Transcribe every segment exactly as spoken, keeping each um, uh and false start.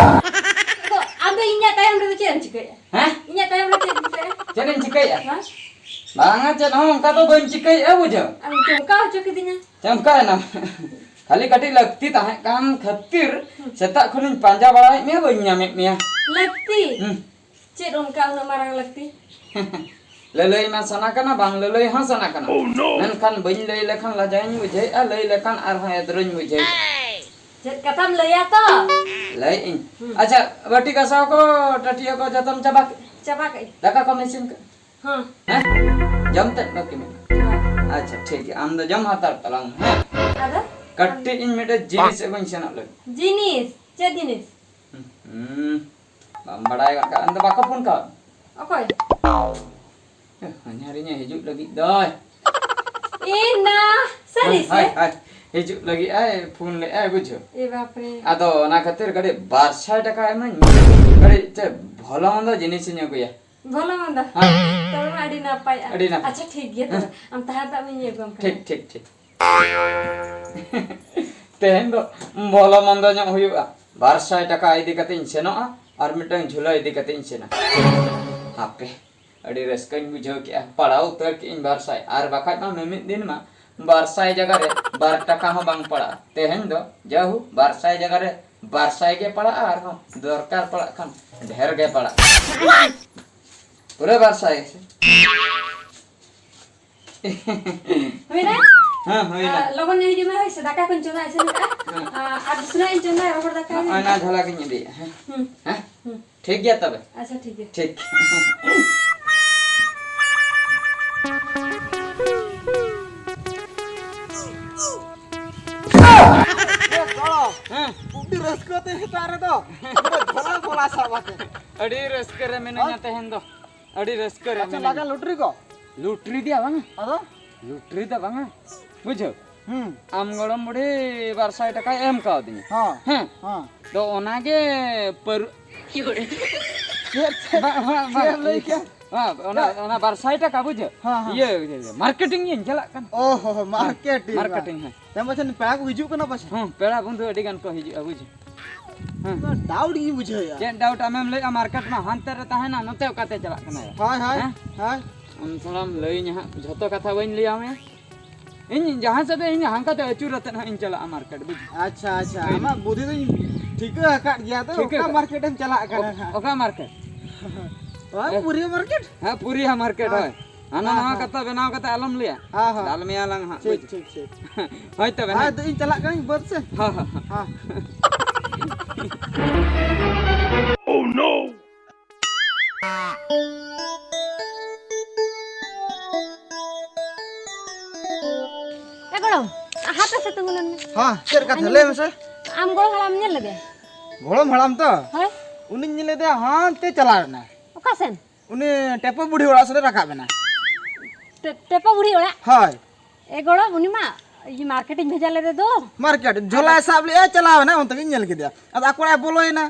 ᱟᱫᱚ ᱟᱢ ᱫᱚ ᱤᱧᱟᱹᱜ ᱛᱟᱭᱚᱢ ᱨᱮᱫᱚ ᱪᱮᱫ ᱮᱢ ᱪᱤᱠᱟᱹᱭᱟ? ᱦᱮᱸ? ᱤᱧᱟᱹᱜ ᱛᱟᱭᱚᱢ ᱨᱮ ᱪᱮᱫ ᱮᱢ ᱪᱤᱠᱟᱹᱭᱟ? ᱪᱮᱫ ᱤᱧ ᱪᱤᱠᱟᱹᱭᱮᱫᱼᱟ? ᱦᱮᱸ? ᱵᱟᱝᱟ, ᱪᱮᱫ ᱦᱚᱸ ᱚᱱᱠᱟ ᱫᱚ ᱵᱟᱹᱧ ᱪᱤᱠᱟᱹᱭᱮᱫᱼᱟ, ᱵᱩᱡᱷᱟᱹᱣ᱾ ᱟᱢ ᱪᱚᱢᱠᱟᱣ ᱦᱚᱪᱚ ᱠᱤᱫᱤᱧᱟ᱾ ᱪᱚᱢᱠᱟᱣᱮᱱᱟᱢ? ᱠᱷᱟᱹᱞᱤ ᱠᱟᱹᱴᱤᱡ ᱞᱟᱹᱠᱛᱤ ᱛᱟᱦᱮᱸ ᱠᱟᱱ ᱠᱷᱟᱹᱛᱤᱨ ᱦᱩᱸ᱾ ᱥᱮᱛᱟᱜ ᱠᱷᱚᱱᱤᱧ ᱯᱟᱸᱡᱟ ᱵᱟᱲᱟᱭᱮᱫ ᱢᱮᱭᱟ, ᱵᱟᱹᱧ ᱧᱟᱢᱮᱫ ᱢᱮᱭᱟ᱾ ᱞᱟᱹᱠᱛᱤ? ᱦᱩᱸ᱾ ᱪᱮᱫ ᱚᱱᱠᱟ ᱩᱱᱟᱹᱜ ᱢᱟᱨᱟᱝ ᱞᱟᱹᱠᱛᱤ? ᱞᱟᱹᱞᱟᱹᱭ ᱢᱟ ᱥᱟᱱᱟ ᱠᱟᱱᱟ, ᱵᱟᱝ ᱞᱟᱹᱞᱟᱹᱭ ᱦᱚᱸ ᱥᱟᱱᱟ ᱠᱟᱱᱟ᱾ Oh, no! ᱢᱮᱱᱠᱷᱟᱱ ᱵᱟᱹᱧ ᱞᱟᱹᱭ ᱞᱮᱠᱷᱟᱱ ᱞᱟᱡᱟᱣᱤᱧ ᱵᱩᱡᱷᱟᱹᱣᱮᱫᱼᱟ, ᱞᱟᱹᱭ ᱞᱮᱠᱷᱟᱱ ᱟᱨᱦᱚᱸ ᱮᱫᱽᱨᱚᱧ ᱵᱩᱡᱷᱟᱹᱣᱮᱫᱼᱟ᱾ ᱪᱮᱫ ᱠᱟᱛᱷᱟᱢ ᱞᱟᱹᱭᱟ ᱛᱚ? ᱞᱟᱹᱭᱮᱫ ᱟᱹᱧ᱾ ᱦᱩᱸ᱾ ᱟᱪᱪᱷᱟ, ᱵᱟᱹᱴᱤ ᱜᱟᱥᱟᱣ ᱠᱚ, ᱴᱟᱹᱴᱤᱭᱟᱹ ᱠᱚ ᱡᱚᱛᱚᱢ ᱪᱟᱵᱟ ᱠᱮᱫ? ᱪᱟᱵᱟ ᱠᱮᱫ᱾ ᱫᱟᱠᱟ ᱠᱚᱢ ᱤᱥᱤᱱ ᱠᱮᱫ? ᱦᱮᱸ᱾ ᱦᱮᱸ? ᱡᱚᱢ ᱛᱮᱫ ᱵᱟᱹᱠᱤ ᱢᱮᱱᱟᱜᱼᱟ? ᱦᱮᱸ᱾ ᱟᱪᱪᱷᱟ, ᱴᱷᱤᱠ ᱜᱮᱭᱟ, ᱟᱢ ᱫᱚ ᱡᱚᱢ ᱦᱟᱛᱟᱲ ᱛᱟᱞᱟᱝ ᱢᱮ, ᱦᱮᱸ? ᱟᱫᱚ? ᱠᱟᱹᱴᱤᱡ ᱤᱧ ᱢᱤᱫᱴᱮᱡ ᱡᱤᱱᱤᱥ ᱟᱹᱜᱩᱧ ᱥᱮᱱᱚᱜ ᱞᱟᱹᱜᱤᱫ᱾ ᱡᱤᱱᱤᱥ? ᱪᱮᱫ ᱡᱤᱱᱤᱥ? ᱦᱩᱸ, ᱵᱟᱢ ᱵᱟᱲᱟᱭ ᱜᱚᱫ ᱠᱟᱜᱼᱟ? ᱟᱢ ᱫᱚ ᱵᱟᱠᱚ ᱯᱷᱳᱱ ᱠᱟᱜ? ᱚᱠᱚᱭ? ᱦᱟᱱᱦᱟᱨᱤᱧ ᱦᱤᱡᱩᱜ ᱞᱟᱹᱜᱤᱫ ᱫᱚᱭ᱾ ᱮ ᱱᱟ, ᱥᱟᱹᱨᱤ ᱥᱮ? ᱦᱳᱭ, ᱦᱳᱭ, ᱦᱳᱭ᱾ ᱦᱤᱡᱩᱜ ᱞᱟᱹᱜᱤᱫ ᱟᱭ, ᱯᱷᱳᱱ ᱞᱮᱫ ᱟᱭ, ᱵᱩᱡᱷᱟᱹᱣ᱾ ᱮ ᱵᱟᱯ ᱨᱮ᱾ ᱟᱫᱚ ᱚᱱᱟ ᱠᱷᱟᱹᱛᱤᱨ ᱠᱟᱹᱴᱤᱡ ᱵᱟᱨ ᱥᱟᱭ ᱴᱟᱠᱟ ᱮᱢᱟᱹᱧ ᱢᱮ᱾ ᱠᱟᱹᱴᱤᱡ ᱪᱮᱫ ᱵᱷᱚᱞᱚ ᱢᱚᱱᱫᱚ ᱡᱤᱱᱤᱥ ᱤᱧ ᱟᱹᱜᱩᱭᱟ᱾ ᱵᱷᱚᱞᱚ ᱢᱚᱱᱫᱚ? ᱦᱮᱸ᱾ ᱛᱚᱵᱮ ᱢᱟ ᱟᱹᱰᱤ ᱱᱟᱯᱟᱭ᱾ ᱟᱹᱰᱤ ᱱᱟᱯᱟᱭ᱾ ᱟᱪᱪᱷᱟ, ᱴᱷᱤᱠ ᱜᱮᱭᱟ ᱛᱚᱵᱮ᱾ ᱦᱮᱸ᱾ ᱟᱢ ᱛᱟᱦᱮᱸ ᱦᱟᱛᱟᱲᱚᱜ ᱢᱮ, ᱤᱧ ᱟᱹᱜᱩᱣᱟᱢ ᱠᱟᱱᱟ᱾ ᱴᱷᱤᱠ, ᱴᱷᱤᱠ, ᱴᱷᱤᱠ᱾ ᱛᱮᱦᱮᱧ ᱫᱚ ᱵᱷᱚᱞᱚ ᱢᱚᱱᱫᱚ ᱧᱚᱜ ᱦᱩᱭᱩᱜᱼᱟ᱾ ᱵᱟᱨ ᱥᱟᱭ ᱴᱟᱠᱟ ᱤᱫᱤ ᱠᱟᱛᱮ ᱤᱧ ᱥᱮᱱᱚᱜᱼᱟ ᱟᱨ ᱢᱤᱫᱴᱟᱝ ᱡᱷᱩᱞᱟᱹ ᱤᱫᱤ ᱠᱟᱛᱮ ᱤᱧ ᱥᱮᱱᱟ᱾ ᱦᱟᱯᱮ, ᱟᱹᱰᱤ ᱨᱟᱹᱥᱠᱟᱹᱧ ᱵᱩᱡᱷᱟᱹᱣ ᱠᱮᱜᱼᱟ᱾ ᱯᱟᱲᱟᱣ ᱩᱛᱟᱹᱨ ᱠᱮᱜᱼᱟᱹᱧ ᱵᱟᱨ ᱥᱟᱭ, ᱟᱨ ᱵᱟᱠᱷᱟᱡ ᱢᱟ ᱢᱤᱢᱤᱫ ᱫᱤᱱ ᱢᱟ ᱵᱟᱨ ᱥᱟᱭ ᱡᱟᱭᱜᱟ ᱨᱮ ᱵᱟᱨ ᱴᱟᱠᱟ ᱦᱚᱸ ᱵᱟᱝ ᱯᱟᱲᱟᱜᱼᱟ᱾ ᱛᱮᱦᱮᱧ ᱫᱚ ᱡᱟᱭᱦᱳᱠ ᱵᱟᱨ ᱥᱟᱭ ᱡᱟᱭᱜᱟ ᱨᱮ ᱵᱟᱨ ᱥᱟᱭ ᱜᱮ ᱯᱟᱲᱟᱜᱼᱟ, ᱟᱨᱦᱚᱸ ᱫᱚᱨᱠᱟᱨ ᱯᱟᱲᱟᱜ ᱠᱷᱟᱱ ᱰᱷᱮᱨ ᱜᱮ ᱯᱟᱲᱟᱜᱼᱟ᱾ ᱯᱩᱨᱟᱹ ᱵᱟᱨ ᱥᱟᱭ ᱜᱮ ᱥᱮ? ᱦᱩᱭᱱᱟ? ᱦᱮᱸ, ᱦᱩᱭᱱᱟ᱾ ᱟᱨ ᱞᱚᱜᱚᱱ ᱧᱚᱜ ᱦᱤᱡᱩᱜ ᱢᱮ, ᱦᱳᱭ ᱥᱮ, ᱫᱟᱠᱟ ᱠᱚᱧ ᱪᱚᱸᱫᱟ ᱤᱥᱤᱱ ᱠᱟᱜᱼᱟ᱾ ᱦᱮᱸ᱾ ᱟᱨ ᱫᱩᱥᱨᱟ ᱤᱧ ᱪᱚᱸᱫᱟᱭᱟ, ᱨᱚᱦᱚᱲ ᱫᱟᱠᱟ᱾ ᱱᱚᱜᱼᱚᱭ ᱱᱟ ᱡᱷᱟᱞᱟ ᱜᱤᱧ ᱤᱫᱤᱭᱮᱫᱼᱟ, ᱦᱮᱸ? ᱦᱩᱸ᱾ ᱦᱮᱸ? ᱦᱩᱸ᱾ ᱴᱷᱤᱠ ᱜᱮᱭᱟ ᱛᱚᱵᱮ? ᱟᱪᱪᱷᱟ, ᱴᱷᱤᱠ ᱜᱮᱭᱟ᱾ ᱴᱷᱤᱠ᱾ ᱦᱮᱸ᱾ ᱟᱹᱰᱤ ᱨᱟᱹᱥᱠᱟᱹ ᱛᱮ ᱥᱮᱛᱟᱜ ᱨᱮᱫᱚ ᱯᱩᱨᱟᱹ ᱡᱷᱚᱞᱟ ᱡᱷᱚᱞᱟ ᱥᱟᱵ ᱟᱛᱮ᱾ ᱟᱹᱰᱤ ᱨᱟᱹᱥᱠᱟᱹ ᱨᱮ ᱢᱤᱱᱟᱹᱧᱟ ᱦᱮᱸ? ᱛᱮᱦᱮᱧ ᱫᱚ᱾ ᱟᱹᱰᱤ ᱨᱟᱹᱥᱠᱟᱹ ᱨᱮ ᱟᱪᱪᱷᱟ, ᱢᱤᱱᱟᱹᱧᱟ᱾ ᱞᱟᱜᱟ ᱞᱚᱴᱨᱤ ᱠᱚ? ᱞᱚᱴᱨᱤ ᱫᱚ ᱵᱟᱝᱟ᱾ ᱟᱫᱚ? ᱞᱚᱴᱨᱤ ᱫᱚ ᱵᱟᱝᱟ᱾ ᱵᱩᱡᱷᱟᱹᱣ? ᱦᱩᱸ᱾ ᱟᱢ ᱜᱚᱲᱚᱢ ᱵᱩᱰᱷᱤ ᱵᱟᱨ ᱥᱟᱭ ᱴᱟᱠᱟᱭ ᱮᱢ ᱠᱟᱣᱫᱤᱧᱟ᱾ ᱦᱚᱸ᱾ ᱦᱮᱸ᱾ ᱦᱚᱸ᱾ ᱛᱚ ᱚᱱᱟᱜᱮ ᱯᱟᱹᱨᱩ-, ᱪᱮᱫ, ᱪᱮᱫ, ᱵᱟᱝ, ᱵᱟᱝ, ᱪᱮᱫ ᱵᱟᱝ᱾ ᱮᱢ ᱞᱟᱹᱭ ᱠᱮᱫ? ᱵᱟᱝ, ᱚᱱᱟ, ᱪᱮᱫ? ᱚᱱᱟ ᱵᱟᱨ ᱥᱟᱭ ᱴᱟᱠᱟ ᱵᱩᱡᱷᱟᱹᱣ? ᱦᱚᱸ, ᱦᱚᱸ᱾ ᱤᱭᱟᱹ, ᱤᱭᱟᱹ, ᱤᱭᱟᱹ, marketing ᱤᱧ ᱪᱟᱞᱟᱜ ᱠᱟᱱᱟ᱾ ᱚ ᱦᱚ ᱦᱚ, ᱦᱮᱸ, marketing ᱵᱟᱝ᱾ Marketing, ᱦᱮᱸ᱾ ᱛᱮ ᱯᱟᱪᱷᱮ ᱯᱮᱲᱟ ᱠᱚ ᱦᱤᱡᱩᱜ ᱠᱟᱱᱟ ᱯᱟᱪᱷᱮ? ᱦᱚᱸ, ᱯᱮᱲᱟ ᱵᱚᱱᱫᱷᱩ ᱟᱹᱰᱤ ᱜᱟᱱ ᱠᱚ ᱦᱤᱡᱩᱜᱼᱟ, ᱵᱩᱡᱷᱟᱹᱣ᱾ ᱦᱮᱸ᱾ ᱚᱱᱟ ᱰᱟᱣᱩᱴ ᱜᱤᱧ ᱵᱩᱡᱷᱟᱹᱣᱮᱫᱼᱟ᱾ ᱪᱮᱫ ᱰᱟᱣᱩᱴ ᱟᱢᱮᱢ ᱞᱟᱹᱭᱮᱫᱼᱟ? ᱢᱟᱨᱠᱮᱴ ᱢᱟ ᱦᱟᱱᱛᱮ ᱨᱮ ᱛᱟᱦᱮᱱᱟ, ᱱᱚᱛᱮ ᱚᱠᱟᱛᱮ ᱪᱟᱞᱟᱜ ᱠᱟᱱᱟ ᱭᱟ? ᱦᱳᱭ, ᱦᱳᱭ, ᱦᱮᱸ? ᱦᱳᱭ᱾ ᱟᱢ ᱛᱷᱚᱲᱟᱢ ᱞᱟᱹᱭᱟᱹᱧᱟ ᱦᱟᱸᱜ, ᱡᱷᱚᱛᱚ ᱠᱟᱛᱷᱟ ᱵᱟᱹᱧ ᱞᱟᱹᱭᱟᱢᱟ᱾ ᱤᱧ ᱡᱟᱦᱟᱸ ᱥᱮᱫ ᱤᱧ ᱦᱟᱱᱠᱟᱛᱮ ᱟᱹᱪᱩᱨ ᱟᱛᱮᱫ ᱦᱟᱸᱜ ᱤᱧ ᱪᱟᱞᱟᱜᱼᱟ ᱢᱟᱨᱠᱮᱴ, ᱵᱩᱡᱽ? ᱟᱪᱪᱷᱟ, ᱟᱪᱪᱷᱟ, ᱦᱳᱭ᱾ ᱟᱢᱟᱜ ᱵᱩᱫᱷᱤ ᱫᱚᱧ ᱴᱷᱤᱠᱟᱹ ᱟᱠᱟᱫ ᱜᱮᱭᱟ ᱛᱚ, ᱴᱷᱤᱠᱟᱹ ᱚᱠᱟ ᱟᱠᱟᱫ᱾ ᱢᱟᱨᱠᱮᱴ ᱮᱢ ᱪᱟᱞᱟᱜ ᱠᱟᱱᱟ ᱚ-, ᱦᱟᱸᱜ? ᱚᱠᱟ ᱢᱟᱨᱠᱮᱴ? ᱦᱳᱭ, ᱮ? ᱯᱩᱨᱤᱭᱟᱹ ᱢᱟᱨᱠᱮᱴ? ᱦᱮᱸ, ᱯᱩᱨᱤᱭᱟ ᱢᱟᱨᱠᱮᱴ, ᱦᱮᱸ᱾ ᱦᱳᱭ᱾ ᱦᱟᱱᱟ ᱦᱮᱸ, ᱱᱟᱣᱟ ᱦᱮᱸ᱾ ᱠᱟᱛᱷᱟ ᱵᱮᱱᱟᱣ ᱠᱟᱛᱮ ᱟᱞᱚᱢ ᱞᱟᱹᱭᱟ᱾ ᱦᱮᱸ, ᱦᱮᱸ᱾ ᱫᱟᱞ ᱢᱮᱭᱟ ᱞᱟᱝ ᱦᱟᱸᱜ, ᱴᱷᱤᱠ, ᱵᱩᱡᱽ? ᱴᱷᱤᱠ, ᱴᱷᱤᱠ᱾ ᱦᱳᱭ ᱛᱚᱵᱮ, ᱦᱮᱸ, ᱦᱮᱸ᱾ ᱟᱫᱚ ᱤᱧ ᱪᱟᱞᱟᱜ ᱠᱟᱹᱱᱟᱹᱧ ᱵᱟᱹᱫᱽ ᱥᱮᱫ᱾ ᱦᱮᱸ, ᱦᱮᱸ, ᱦᱮᱸ᱾ ᱦᱮᱸ᱾ ᱮ ᱜᱚᱲᱚᱢ, ᱦᱟᱯᱮ ᱥᱮ ᱛᱤᱸᱜᱩ ᱞᱮᱱ ᱢᱮ᱾ ᱦᱮᱸ, ᱪᱮᱫ ᱠᱟᱛᱷᱟ? ᱟᱸᱡᱚᱢ ᱞᱟᱹᱭ ᱢᱮᱥᱮ᱾ ᱟᱢ ᱜᱚᱲᱚᱢ ᱦᱟᱲᱟᱢ ᱧᱮᱞ ᱞᱮᱫᱮᱭᱟ? ᱜᱚᱲᱚᱢ ᱦᱟᱲᱟᱢ ᱛᱚ? ᱦᱳᱭ᱾ ᱩᱱᱤᱧ ᱧᱮᱞ ᱞᱮᱫᱮᱭᱟ, ᱦᱟᱱᱛᱮ ᱪᱟᱞᱟᱣ ᱮᱱᱟᱭ᱾ ᱚᱠᱟ ᱥᱮᱱ? ᱩᱱᱤ ᱴᱮᱯᱚ ᱵᱩᱲᱦᱤ ᱚᱲᱟᱜ ᱥᱮᱫ ᱮ ᱨᱟᱠᱟᱵ ᱮᱱᱟ᱾ ᱴᱮ-, ᱴᱮᱯᱚ ᱵᱩᱲᱦᱤ ᱚᱲᱟᱜ? ᱦᱳᱭ᱾ ᱮ ᱜᱚᱲᱚᱢ, ᱩᱱᱤ ᱢᱟ ᱤᱭᱟᱹ ᱢᱟᱨᱠᱮᱴ ᱤᱧ ᱵᱷᱮᱡᱟ ᱞᱮᱫᱮ ᱫᱚ᱾ ᱢᱟᱨᱠᱮᱴ? ᱡᱷᱚᱞᱟᱭ ᱥᱟᱵ ᱞᱮᱜᱼᱟ, ᱪᱟᱞᱟᱣ ᱮᱱᱟ, ᱚᱱᱛᱮ ᱜᱤᱧ ᱧᱮᱞ ᱠᱮᱫᱮᱭᱟ᱾ ᱟᱫᱚ ᱟᱠᱚ ᱚᱲᱟᱜ ᱮ ᱵᱚᱞᱚᱭᱮᱱᱟ᱾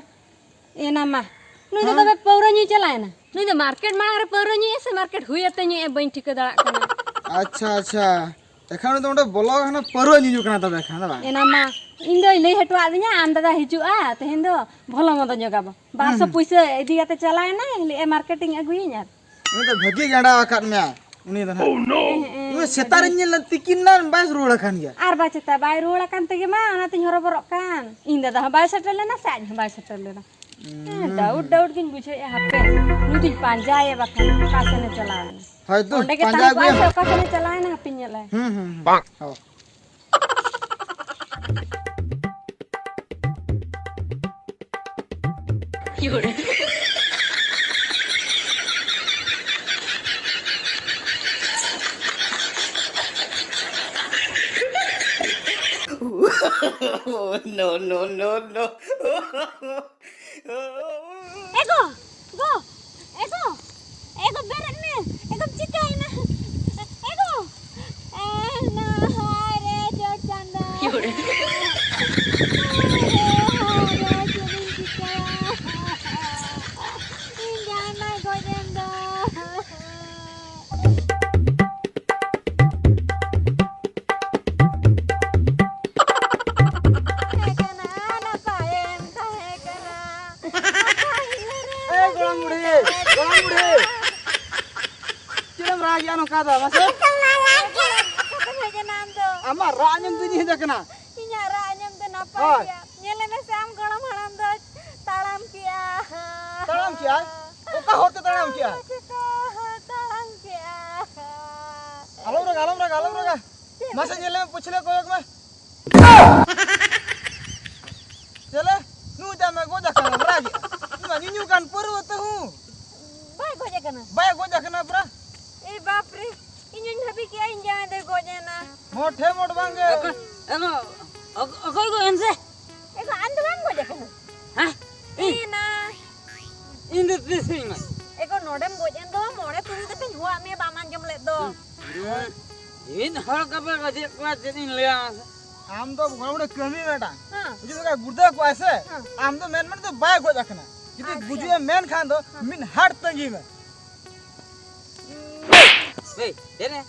ᱮᱱᱟ ᱢᱟ, ᱱᱩᱭ ᱫᱚ ᱦᱮᱸ? ᱛᱚᱵᱮ ᱯᱟᱹᱣᱨᱟᱹ ᱧᱩᱭ ᱪᱟᱞᱟᱣ ᱮᱱᱟ? ᱱᱩᱭ ᱫᱚ ᱢᱟᱨᱠᱮᱴ ᱢᱟᱲᱟᱝ ᱨᱮ ᱯᱟᱹᱣᱨᱟᱹ ᱧᱩᱭᱮᱫᱼᱟ ᱥᱮ ᱢᱟᱨᱠᱮᱴ ᱦᱩᱭ ᱟᱛᱮ ᱧᱩᱭᱮᱫᱼᱟ, ᱵᱟᱹᱧ ᱴᱷᱤᱠᱟᱹ ᱫᱟᱲᱮᱭᱟᱜ ᱠᱟᱱᱟ᱾ ᱟᱪᱪᱷᱟ, ᱟᱪᱪᱷᱟ᱾ ᱮᱠᱷᱟᱱ ᱩᱱᱤ ᱫᱚ ᱚᱸᱰᱮ ᱵᱚᱞᱚ ᱟᱠᱟᱱᱟ, ᱯᱟᱹᱣᱨᱟᱹ ᱧᱩ ᱠᱟᱱᱟ ᱛᱚᱵᱮ ᱠᱷᱟᱱ ᱫᱚ ᱵᱟᱝ? ᱮᱱᱟ ᱢᱟ, ᱤᱧ ᱫᱚᱭ ᱞᱟᱹᱭ ᱦᱚᱴᱚᱣᱟᱫ ᱫᱤᱧᱟ, ᱟᱢ ᱫᱟᱫᱟ ᱦᱤᱡᱩᱜᱼᱟ, ᱛᱮᱦᱮᱧ ᱫᱚ ᱵᱷᱚᱞᱚ ᱢᱚᱱᱫᱚ ᱧᱚᱜᱟᱵᱚ᱾ ᱵᱟᱨᱥᱚ ᱦᱩᱸ, ᱦᱩᱸ᱾ ᱯᱩᱭᱥᱟᱹ ᱤᱫᱤ ᱠᱟᱛᱮ ᱪᱟᱞᱟᱣ ᱮᱱᱟᱭ, ᱞᱟᱹᱭᱮᱫᱼᱟᱭ ᱢᱟᱨᱠᱮᱴ ᱤᱧ ᱟᱹᱜᱩᱭᱟᱹᱧ ᱟᱨ ᱩᱱᱤ ᱫᱚ ᱵᱷᱟᱹᱜᱤ ᱜᱟᱸᱰᱟᱣ ᱟᱠᱟᱫ ᱢᱮᱭᱟ, ᱩᱱᱤ ᱫᱚ ᱱᱟᱦᱟᱜ᱾ ᱦᱮᱸ, ᱦᱮᱸ, ᱤᱧ ᱢᱟ ᱥᱮᱛᱟᱜ ᱨᱤᱧ ᱧᱮᱞ ᱞᱮᱫ, ᱛᱤᱠᱤᱱ ᱮᱱᱟ, ᱵᱟᱭ ᱨᱩᱣᱟᱹᱲ ᱟᱠᱟᱱ ᱜᱮᱭᱟ᱾ ᱟᱨ ᱵᱟᱭ ᱥᱮᱛᱟᱜ ᱵᱟᱭ ᱨᱩᱣᱟᱹᱲ ᱟᱠᱟᱱ ᱛᱮᱜᱮ ᱢᱟ ᱚᱱᱟᱛᱤᱧ ᱦᱚᱨᱚᱵᱚᱨᱚᱜ ᱠᱟᱱ᱾ ᱤᱧ ᱫᱟᱫᱟ ᱦᱚᱸ ᱵᱟᱭ ᱥᱮᱴᱮᱨ ᱞᱮᱱᱟ ᱥᱮ ᱟᱡ ᱦᱚᱸ ᱵᱟᱭ ᱥᱮᱴᱮᱨ ᱞᱮᱱᱟ᱾ ᱦᱮᱸ, ᱦᱩᱸ, ᱰᱟᱣᱩᱴ, ᱦᱩᱸ᱾ ᱰᱟᱣᱩᱴ ᱜᱤᱧ ᱵᱩᱡᱷᱟᱹᱣᱮᱫᱼᱟ, ᱦᱟᱯᱮ, ᱱᱩᱭ ᱫᱩᱧ ᱯᱟᱸᱡᱟᱭᱮ ᱵᱟᱠᱷᱟᱱ ᱚᱠᱟ ᱥᱮᱱᱮ ᱪᱟᱞᱟᱣ ᱮᱱᱟ᱾ ᱦᱳᱭ ᱛᱚ, ᱚᱸᱰᱮ ᱜᱮ ᱯᱟᱸᱡᱟ ᱛᱟᱦᱮᱸ ᱠᱚᱜᱼᱟᱭ ᱟᱹᱜᱩᱭᱟ᱾ ᱥᱮ ᱚᱠᱟ ᱥᱮᱱᱮ ᱪᱟᱞᱟᱣ ᱮᱱᱟ, ᱦᱟᱯᱮᱧ ᱧᱮᱞᱟᱭ᱾ ᱦᱩᱸ, ᱦᱩᱸ, ᱦᱩᱸ᱾ ᱵᱟᱝ᱾ ᱦᱳᱭ᱾ No, no, no, no. ᱮ ᱜᱚ! ᱜᱚ! ᱮ ᱜᱚ! ᱮ ᱜᱚ, ᱵᱮᱨᱮᱫ ᱢᱮ! ᱮ ᱜᱚᱢ ᱪᱤᱠᱟᱹᱭᱮᱱᱟ? ᱮ ᱜᱚ! ᱮ ᱱᱟ, ᱦᱟᱭ ᱨᱮ, ᱪᱚᱴ ᱪᱟᱸᱫᱚ! ᱦᱟᱭ ᱨᱮ, ᱦᱟᱭ ᱨᱮ, ᱪᱮᱫ ᱤᱧ ᱪᱤᱠᱟᱹᱭᱟ? ᱤᱧ ᱡᱟᱶᱟᱭ ᱢᱟᱭ ᱜᱚᱡ ᱮᱱ ᱫᱚ! ᱦᱮᱡ ᱮᱱᱟ ᱱᱟᱯᱟᱭᱮᱱ ᱮ ᱜᱚᱲᱚᱢ ᱵᱩᱲᱦᱤ, ᱜᱚᱲᱚᱢ ᱵᱩᱲᱦᱤ᱾ ᱪᱮᱫ ᱮᱢ ᱨᱟᱜᱮᱜᱼᱟ ᱱᱚᱝᱠᱟ ᱫᱚ? ᱢᱟᱥᱮ᱾ ᱚᱠᱟᱛᱮᱢ ᱦᱮᱡ ᱮᱱᱟ ᱟᱢ ᱫᱚ? ᱟᱢᱟᱜ ᱨᱟᱜ ᱟᱸᱡᱚᱢ ᱛᱮᱧ ᱦᱮᱡ ᱟᱠᱟᱱᱟ᱾ ᱤᱧᱟᱜ ᱨᱟᱜ ᱟᱸᱡᱚᱢ ᱛᱮ ᱱᱟᱯᱟᱭ ᱦᱳᱭ᱾ ᱜᱮᱭᱟ᱾ ᱧᱮᱞᱮ ᱢᱮᱥᱮ, ᱟᱢ ᱜᱚᱲᱚᱢ ᱦᱟᱲᱟᱢ ᱫᱚ ᱛᱟᱲᱟᱢ ᱠᱮᱜᱼᱟ᱾ ᱛᱟᱲᱟᱢ ᱠᱮᱜᱼᱟᱭ? ᱚᱠᱟ ᱦᱚᱨ ᱛᱮ ᱛᱟᱲᱟᱢ ᱠᱮᱜᱼᱟᱭ? ᱪᱤᱠᱟᱹ ᱛᱟᱲᱟᱢ ᱠᱮᱜᱼᱟ᱾ ᱟᱞᱚᱢ ᱨᱟᱜᱟ, ᱟᱞᱚᱢ ᱨᱟᱜᱟ, ᱟᱞᱚᱢ ᱨᱟᱜᱟ᱾ ᱢᱟᱥᱮ ᱧᱮᱞ ᱞᱮ ᱢᱮ, ᱯᱟᱹᱪᱷᱞᱟᱹ ᱠᱚᱭᱚᱜ ᱢᱮ᱾ ᱪᱮᱞᱮ? ᱱᱩᱭ ᱫᱚ ᱟᱢᱮ ᱜᱚᱡ ᱟᱠᱟᱱᱟ, ᱨᱟᱜᱮᱜᱼᱟ᱾ ᱤᱧ ᱢᱟ ᱧᱩᱧᱩ ᱠᱟᱱ ᱯᱟᱹᱨᱣᱟᱹ ᱛᱮ ᱦᱚᱸ᱾ ᱵᱟᱭ ᱜᱚᱡ ᱟᱠᱟᱱᱟ? ᱵᱟᱭ ᱜᱚᱡ ᱟᱠᱟᱱᱟ ᱯᱩᱨᱟ᱾ ᱮ ᱵᱟᱯ ᱨᱮ, ᱤᱧ ᱦᱚᱧ ᱵᱷᱟᱵᱤ ᱠᱮᱜᱼᱟ ᱤᱧ ᱡᱟᱶᱟᱭ ᱫᱚᱭ ᱜᱚᱡ ᱮᱱᱟ᱾ ᱢᱚᱴᱷᱮ ᱢᱚᱴ ᱵᱟᱝ ᱜᱮ᱾ ᱚᱠᱚᱭ, ᱮᱱᱚ, ᱚᱠ-, ᱚᱠᱚᱭ ᱜᱚᱡ ᱮᱱ ᱥᱮ? ᱮ ᱜᱚ, ᱟᱢ ᱫᱚ ᱵᱟᱢ ᱜᱚᱡ ᱟᱠᱟᱱᱟ? ᱦᱮᱸ? ᱤᱧ? ᱮ ᱱᱟ᱾ ᱤᱧ ᱫᱚ ᱛᱤᱥ ᱤᱧ ᱜᱚᱡ? ᱮ ᱜᱚ, ᱱᱚᱰᱮᱢ ᱜᱚᱡ ᱮᱱ ᱫᱚ, ᱢᱚᱬᱮ ᱛᱩᱨᱩᱭ ᱠᱟᱛᱮᱧ ᱦᱚᱦᱚᱣᱟᱜ ᱢᱮᱭᱟ, ᱵᱟᱢ ᱟᱸᱡᱚᱢ ᱞᱮᱫ ᱫᱚ᱾ ᱦᱩᱸ᱾ ᱢᱤᱫ ᱦᱚᱲ ᱠᱟᱯᱮ ᱜᱚᱡᱮᱫ ᱠᱚᱣᱟ, ᱪᱮᱫ ᱤᱧ ᱞᱟᱹᱭᱟ ᱢᱟᱥᱮ? ᱟᱢ ᱫᱚ ᱵᱚᱸᱜᱟ ᱵᱩᱨᱩ ᱠᱟᱹᱢᱤ ᱢᱮ ᱢᱤᱫᱴᱟᱝ᱾ ᱦᱮᱸ᱾ ᱡᱩᱫᱤ ᱱᱚᱝᱠᱟ ᱜᱩᱲᱫᱟᱹ ᱠᱚᱜᱼᱟᱭ ᱥᱮ, ᱦᱮᱸ᱾ ᱟᱢ ᱫᱚ ᱢᱮᱱ ᱢᱮᱱ ᱫᱚ ᱵᱟᱭ ᱜᱚᱡ ᱟᱠᱟᱱᱟ᱾ ᱡᱩᱫᱤ ᱟᱪᱪᱷᱟ᱾ ᱜᱩᱡᱩᱜ ᱮ ᱢᱮᱱ ᱠᱷᱟᱱ ᱫᱚ ᱦᱮᱸ᱾ ᱢᱤᱫ ᱦᱟᱴ ᱛᱟᱺᱜᱤ ᱢᱮ᱾ ᱮᱭ, ᱪᱮᱫ ᱨᱮ?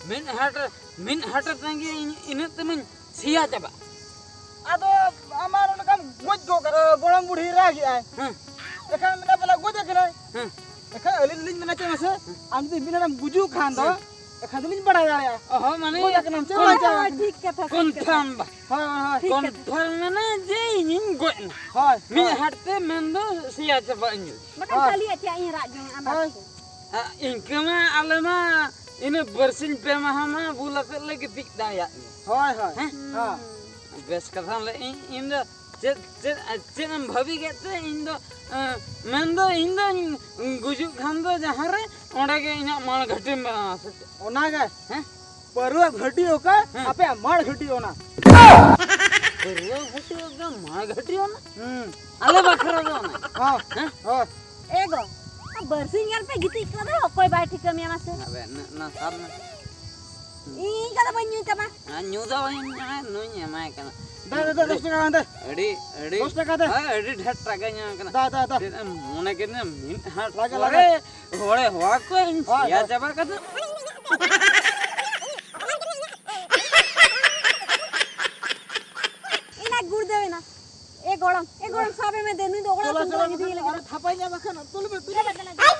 ᱢᱤᱫ ᱦᱟᱴ ᱨᱮ, ᱢᱤᱫ ᱦᱟᱴ ᱨᱮ ᱛᱟᱺᱜᱤ ᱤᱧ ᱤᱱᱟᱹᱜ ᱛᱮᱢᱟᱧ ᱥᱮᱭᱟ ᱪᱟᱵᱟᱜ᱾ ᱟᱫᱚ ᱟᱢᱟᱜ ᱚᱱᱠᱟᱢ ᱜᱚᱡ ᱜᱚᱫ ᱠᱟᱫᱟ, ᱜᱚᱲᱚᱢ ᱵᱩᱲᱦᱤ ᱨᱟᱜᱮᱜᱼᱟᱭ᱾ ᱦᱮᱸ᱾ ᱮᱠᱷᱟᱱ ᱢᱮᱱᱟ ᱵᱚᱞᱮ ᱜᱚᱡ ᱟᱠᱟᱱᱟᱭ᱾ ᱦᱮᱸ᱾ ᱮᱠᱷᱟᱱ ᱟᱹᱞᱤᱧ ᱞᱤᱧ ᱢᱮᱱᱟ ᱪᱮᱫ ᱢᱟᱥᱮ? ᱦᱮᱸ᱾ ᱟᱢ ᱡᱩᱫᱤ ᱢᱤᱫ ᱦᱚᱲᱮᱢ ᱜᱩᱡᱩᱜ ᱠᱷᱟᱱ ᱫᱚ, ᱦᱮᱸ᱾ ᱮᱠᱷᱟᱱ ᱫᱚᱞᱤᱧ ᱵᱟᱲᱟᱭ ᱫᱟᱲᱮᱭᱟᱜᱼᱟ᱾ ᱚᱦᱚ, ᱢᱟᱱᱮ ᱜᱚᱡ ᱟᱠᱟᱱᱟᱢ ᱪᱮ ᱠᱚᱱ-, ᱵᱟᱧᱪᱟᱣ ᱟᱠᱟᱱᱟᱢ? ᱴᱷᱤᱠ ᱠᱟᱛᱷᱟ, ᱴᱷᱤᱠ ᱠᱟᱛᱷᱟ᱾ ᱠᱚᱱᱯᱷᱟᱨᱢ ᱵᱟ᱾ ᱦᱳᱭ, ᱦᱳᱭ, ᱦᱳᱭ᱾ ᱴᱷᱤᱠ ᱠᱟᱛᱷᱟ᱾ ᱠᱚᱱᱯᱷᱟᱨᱢ ᱢᱟᱱᱮ ᱡᱮ ᱤᱧᱤᱧ ᱜᱚᱡ ᱮᱱᱟ᱾ ᱦᱳᱭ, ᱢᱤᱫ ᱦᱳᱭ᱾ ᱦᱟᱴ ᱛᱮ ᱢᱮᱱ ᱫᱚ ᱥᱮᱭᱟ ᱪᱟᱵᱟᱜ ᱤᱧ᱾ ᱵᱟᱠᱷᱟᱱ ᱦᱳᱭ᱾ ᱠᱷᱟᱹᱞᱤ ᱟᱪᱪᱷᱟ ᱤᱧ ᱨᱟᱜ ᱡᱚᱝᱟ, ᱟᱢ ᱦᱳᱭ᱾ ᱨᱟᱜ ᱠᱚ᱾ ᱟ, ᱤᱱᱠᱟᱹ ᱢᱟ ᱟᱞᱮ ᱢᱟ ᱤᱱᱟᱹ ᱵᱟᱨᱥᱤᱧ ᱯᱮ ᱢᱟᱦᱟ ᱢᱟ ᱵᱩᱞ ᱟᱛᱮᱫ ᱞᱮ ᱜᱤᱛᱤᱡ ᱫᱟᱲᱮᱭᱟᱜ ᱜᱮᱭᱟ᱾ ᱦᱳᱭ, ᱦᱳᱭ᱾ ᱦᱮᱸ? ᱦᱮᱸ᱾ ᱵᱮᱥ ᱠᱟᱛᱷᱟᱢ ᱞᱟᱹᱭ, ᱤᱧ, ᱤᱧ ᱫᱚ ᱪᱮᱫ, ᱪᱮᱫ, ᱪᱮᱫ ᱮᱢ ᱵᱷᱟᱹᱵᱤ ᱠᱮᱫ ᱛᱮ ᱤᱧ ᱫᱚ, ᱮᱸ, ᱢᱮᱱ ᱫᱚ ᱤᱧ ᱫᱚᱧ ᱜᱩᱡᱩᱜ ᱠᱷᱟᱱ ᱫᱚ ᱡᱟᱦᱟᱸ ᱨᱮ ᱚᱸᱰᱮ ᱜᱮ ᱤᱧᱟᱹᱜ ᱢᱟᱲ ᱜᱷᱟᱹᱴᱤᱢ ᱵᱮᱱᱟᱣᱟ ᱥᱮ ᱪᱮᱫ? ᱚᱱᱟ ᱜᱮ᱾ ᱦᱮᱸ? ᱯᱟᱹᱨᱣᱟᱹ ᱜᱷᱟᱹᱴᱤ ᱚᱠᱟ, ᱦᱮᱸ᱾ ᱟᱯᱮᱭᱟᱜ ᱢᱟᱲ ᱜᱷᱟᱹᱴᱤ ᱚᱱᱟ᱾ ᱯᱟᱹᱨᱣᱟᱹ ᱜᱷᱟᱹᱴᱤ ᱚᱠᱟ, ᱢᱟᱲ ᱜᱷᱟᱹᱴᱤ ᱚᱱᱟ? ᱦᱩᱸ᱾ ᱟᱞᱮ ᱵᱟᱠᱷᱨᱟ ᱫᱚ ᱚᱱᱟ᱾ ᱦᱚᱸ᱾ ᱦᱮᱸ? ᱦᱚᱸ᱾ ᱮ ᱜᱚ, ᱵᱟᱨᱥᱤᱧ ᱜᱟᱱ ᱯᱮ ᱜᱤᱛᱤᱡ ᱠᱚᱜ ᱫᱚ, ᱚᱠᱚᱭ ᱵᱟᱭ ᱴᱷᱤᱠᱟᱹ ᱢᱮᱭᱟ ᱢᱟᱥᱮ? ᱟᱵᱮ, ᱱᱟ, ᱱᱟ, ᱥᱟᱵ ᱢᱮ᱾ ᱤᱧ ᱠᱟᱫᱚ ᱵᱟᱹᱧ ᱧᱩᱭ ᱛᱟᱢᱟ᱾ ᱟᱨ ᱧᱩ ᱫᱚ ᱵᱟᱹᱧ ᱧᱩᱭᱟ, ᱱᱩᱭ ᱮᱢᱟᱭ ᱠᱟᱱᱟ᱾ ᱫᱟ, ᱫᱟ, ᱫᱟ, ᱫᱚᱥ ᱴᱟᱠᱟ ᱜᱟᱱ ᱫᱮ᱾ ᱟᱹᱰᱤ, ᱟᱹᱰᱤ, ᱫᱚᱥ ᱴᱟᱠᱟ ᱫᱮ᱾ ᱦᱳᱭ, ᱟᱹᱰᱤ ᱰᱷᱮᱨ ᱴᱟᱠᱟᱧ ᱮᱢᱟᱭ ᱠᱟᱱᱟ᱾ ᱫᱟ, ᱫᱟ, ᱫᱟ᱾ ᱪᱮᱫ ᱮᱢ ᱢᱚᱱᱮ ᱠᱮᱫᱟ? ᱢᱤᱫ ᱦᱟᱴ ᱞᱟᱜᱮ, ᱯᱚᱨᱮ ᱞᱟᱜᱮ᱾ ᱦᱚᱲᱮ ᱦᱚᱦᱚ ᱠᱚᱣᱟ, ᱤᱧ ᱦᱳᱭ, ᱥᱮᱭᱟ ᱦᱳᱭ᱾ ᱪᱟᱵᱟ ᱠᱟᱛᱮ᱾ ᱤᱧ ᱟᱡ ᱜᱩᱲᱫᱟᱹᱣ ᱮᱱᱟ᱾ ᱮ ᱜᱚᱲᱚᱢ, ᱮ ᱜᱚᱲᱚᱢ, ᱥᱟᱵᱮ ᱢᱮ᱾ ᱫᱮ, ᱱᱩᱭ ᱫᱚ ᱚᱲᱟᱜ ᱥᱮᱱ ᱫᱚ ᱤᱫᱤᱭᱮ ᱞᱟᱹᱜᱤᱫ᱾ ᱛᱷᱟᱯᱟᱭ ᱧᱟᱢ ᱠᱷᱟᱱ ᱛᱩᱞ ᱢᱮ, ᱛᱩᱞ ᱢᱮ᱾